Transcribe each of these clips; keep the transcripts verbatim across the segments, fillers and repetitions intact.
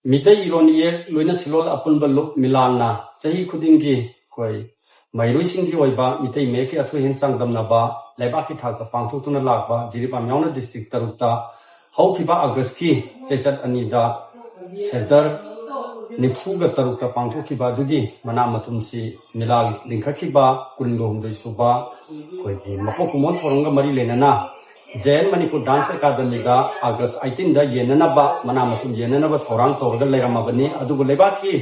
ꯃꯤꯇꯩ ꯏꯔꯣꯟ ꯏꯌꯦꯛ ꯂꯣꯏꯅ ꯁꯤꯂꯣꯜ ꯑꯄꯨꯟꯕ ꯂꯨꯞ ꯃꯤꯂꯥꯟꯅ ꯆꯍꯤ ꯈꯨꯗꯤꯡꯒꯤ ꯑꯩꯈꯣꯏ ꯃꯍꯩꯔꯣꯏꯁꯤꯡꯒꯤ ꯑꯣꯏꯕ ꯃꯤꯇꯩ ꯃꯌꯦꯛꯀꯤ ꯑꯊꯣꯏ ꯑꯍꯦꯟ ꯆꯥꯡꯗꯝꯅꯕ ꯂꯩꯕꯥꯛꯀꯤ ꯊꯥꯛꯇ ꯄꯥꯡꯊꯣꯛꯇꯨꯅ ꯂꯥꯛꯄ ꯖꯤꯔꯤꯕꯥꯝ ꯌꯥꯎꯅ ꯗꯤꯁꯇ꯭ꯔꯤꯛ ꯇꯔꯨꯛꯇ ꯍꯧꯈꯤꯕ ꯑꯥꯒꯁꯀꯤ ꯆꯩꯆꯠ ꯑꯅꯤꯗ ꯁꯦꯟꯇꯔ ꯅꯤꯐꯨꯒ ꯇꯔꯨꯛꯇ ꯄꯥꯡꯊꯣꯛꯈꯤꯕ ꯑꯗꯨꯒꯤ ꯃꯅꯥ ꯃꯊꯨꯝꯁꯤ ꯃꯤꯂꯥꯜ ꯂꯤꯡꯈꯠꯈꯤꯕ ꯀꯨꯟꯒ ꯍꯨꯝꯗꯣꯏ ꯁꯨꯕ ꯑꯩꯈꯣꯏꯒꯤ ꯃꯄꯣꯛ ꯀꯨꯝꯑꯣꯟ ꯊꯧꯔꯝꯒ ꯃꯔꯤ ꯂꯩꯅꯅ ꯖꯦ ꯑꯦꯟ ꯃꯅꯤꯄꯨꯔ ꯗꯥꯟꯁ ꯑꯦꯀꯥꯗꯃꯤꯗ ꯑꯥꯒꯁ ꯑꯩꯇꯤꯟꯗ ꯌꯦꯟꯅꯅꯕ, ꯃꯅꯥ ꯃꯊꯨꯝ ꯌꯦꯟꯅꯅꯕ ꯊꯧꯔꯥꯡ ꯇꯧꯔꯒ ꯂꯩꯔꯝꯃꯕꯅꯤ꯫ ꯑꯗꯨꯕꯨ ꯂꯩꯕꯥꯛꯀꯤ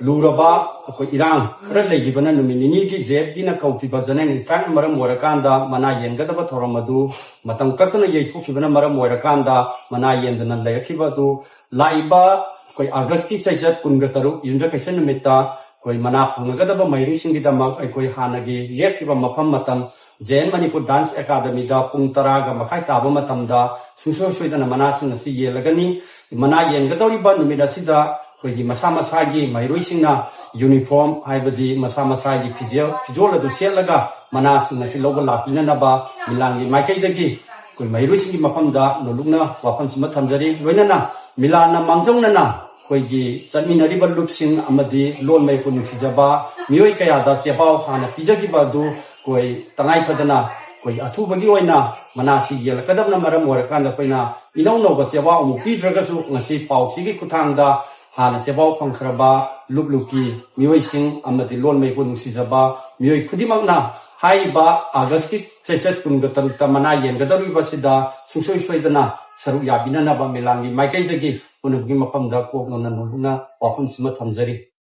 ꯂꯨꯔꯕ ꯑꯩꯈꯣꯏ ꯏꯔꯥꯡ ꯈꯔ ꯂꯩꯈꯤꯕꯅ ꯅꯨꯃꯤꯠ ꯅꯤꯅꯤꯒꯤ ꯖꯦ ꯑꯦꯐ ꯗꯤꯅ ꯀꯧꯈꯤꯕ ꯖꯦꯅꯔꯦꯜ ꯁ꯭ꯇ꯭ꯔꯥꯏꯛꯅ ꯃꯔꯝ ꯑꯣꯏꯔꯀꯥꯟꯗ ꯃꯅꯥ ꯌꯦꯟꯒꯗꯕ ꯊꯧꯔꯝ ꯑꯗꯨ ꯃꯇꯝ ꯀꯛꯇꯅ ꯌꯩꯊꯣꯛꯈꯤꯕꯅ ꯃꯔꯝ ꯑꯣꯏꯔꯀꯥꯟꯗ ꯃꯅꯥ ꯌꯦꯟꯗꯅ ꯂꯩꯔꯛꯈꯤꯕ ꯑꯗꯨ ꯂꯥꯛꯏꯕ ꯑꯩꯈꯣꯏ ꯑꯥꯒꯁꯀꯤ ꯆꯩꯆꯠ ꯀꯨꯟꯒ ꯇꯔꯨꯛ ꯌꯨꯝꯖꯀꯩꯁ ꯅꯨꯃꯤꯠꯇ ꯑꯩꯈꯣꯏ ꯃꯅꯥ ꯐꯪꯂꯒꯗꯕ ꯃꯍꯩꯔꯣꯏꯁꯤꯡꯒꯤꯗꯃꯛ ꯑꯩꯈꯣꯏ ꯍꯥꯟꯅꯒꯤ ꯂꯦꯞꯈꯤꯕ ꯃꯐꯝ ꯃꯇꯝ ꯖꯦ ꯑꯦꯟ ꯃꯅꯤꯄꯨꯔ ꯗꯥꯟꯁ ꯑꯦꯀꯥꯗꯃꯤꯗ ꯄꯨꯡ ꯇꯔꯥꯒ ꯃꯈꯥꯏ ꯇꯥꯕ ꯃꯇꯝꯗ ꯁꯨꯡꯁꯣꯏ ꯁꯣꯏꯗꯅ ꯃꯅꯥꯁꯤꯡ ꯑꯁꯤ ꯌꯦꯜꯂꯒꯅꯤ꯫ ꯃꯅꯥ ꯌꯦꯟꯒꯗꯧꯔꯤꯕ ꯅꯨꯃꯤꯠ ꯑꯁꯤꯗ ꯑꯩꯈꯣꯏꯒꯤ ꯃꯁꯥ ꯃꯁꯥꯒꯤ ꯃꯍꯩꯔꯣꯏꯁꯤꯡꯅ ꯌꯨꯅꯤꯐꯣꯔꯝ, ꯍꯥꯏꯕꯗꯤ ꯃꯁꯥ ꯃꯁꯥꯒꯤ ꯐꯤꯖꯦꯜ, ꯐꯤꯖꯣꯜ ꯑꯗꯨ ꯁꯦꯠꯂꯒ ꯃꯅꯥꯁꯤꯡ ꯑꯁꯤ ꯂꯧꯕ ꯂꯥꯛꯄꯤꯅꯅꯕ ꯃꯤꯂꯥꯟꯒꯤ ꯃꯥꯏꯀꯩꯗꯒꯤ ꯑꯩꯈꯣꯏ ꯃꯍꯩꯔꯣꯏꯁꯤꯡꯒꯤ ꯃꯐꯝꯗ ꯅꯣꯂꯨꯛꯅ ꯋꯥꯐꯝꯁꯤꯃ ꯊꯝꯖꯔꯤ꯫ ꯂꯣꯏꯅꯅ ꯃꯤꯂꯥꯟꯅ ꯃꯥꯡꯖꯧꯅꯅ ꯑꯩꯈꯣꯏꯒꯤ ꯆꯠꯃꯤꯟꯅꯔꯤꯕ ꯂꯨꯞꯁꯤꯡ ꯑꯃꯗꯤ ꯂꯣꯟ ꯃꯌꯦꯛꯄꯨ ꯅꯨꯡꯁꯤꯖꯕ ꯃꯤꯑꯣꯏ ꯀꯌꯥꯗ ꯆꯦꯄꯥꯎ ꯍꯥꯟꯅ ꯄꯤꯖꯈꯤꯕ ꯑꯗꯨ ꯑꯩꯈꯣꯏ ꯇꯉꯥꯏ ꯐꯗꯅ ꯑꯩꯈꯣꯏ ꯑꯊꯨꯕꯒꯤ ꯑꯣꯏꯅ ꯃꯅꯥꯁꯤ ꯌꯦꯜꯂꯛꯀꯗꯕꯅ ꯃꯔꯝ ꯑꯣꯏꯔꯀꯥꯟꯗ ꯑꯩꯈꯣꯏꯅ ꯏꯅꯧ ꯅꯧꯕ ꯆꯦꯄꯥꯎ ꯑꯃꯨꯛ ꯄꯤꯗ꯭ꯔꯒꯁꯨ ꯉꯁꯤ ꯄꯥꯎꯁꯤꯒꯤ ꯈꯨꯠꯊꯥꯡꯗ ꯍꯥꯟꯅ ꯆꯦꯄꯥꯎ ꯐꯪꯈ꯭ꯔꯕ ꯂꯨꯞ ꯂꯨꯞꯀꯤ ꯃꯤꯑꯣꯏꯁꯤꯡ ꯑꯃꯗꯤ ꯂꯣꯟ ꯃꯌꯦꯛꯄꯨ ꯅꯨꯡꯁꯤꯖꯕ ꯃꯤꯑꯣꯏ ꯈꯨꯗꯤꯡꯃꯛꯅ ꯍꯥꯏꯔꯤꯕ ꯑꯥꯒꯁꯀꯤ ꯆꯩꯆꯠ ꯀꯨꯟꯒ ꯇꯔꯨꯛꯇ ꯃꯅꯥ ꯌꯦꯟꯒꯗꯧꯔꯤꯕꯁꯤꯗ ꯁꯨꯡꯁꯣꯏ ꯁꯣꯏꯗꯅ ꯁꯔꯨꯛ ꯌꯥꯕꯤꯅꯅꯕ ꯃꯤꯂꯥꯟꯒꯤ ꯃꯥꯏꯀꯩꯗꯒꯤ ꯄꯨꯝꯅꯃꯛꯀꯤ ꯃꯐꯝꯗ ꯀꯣꯛ ꯅꯣꯟꯅ ꯅꯣꯂꯨꯛꯅ ꯋꯥꯐꯝꯁꯤꯃ ꯊꯝꯖꯔꯤ꯫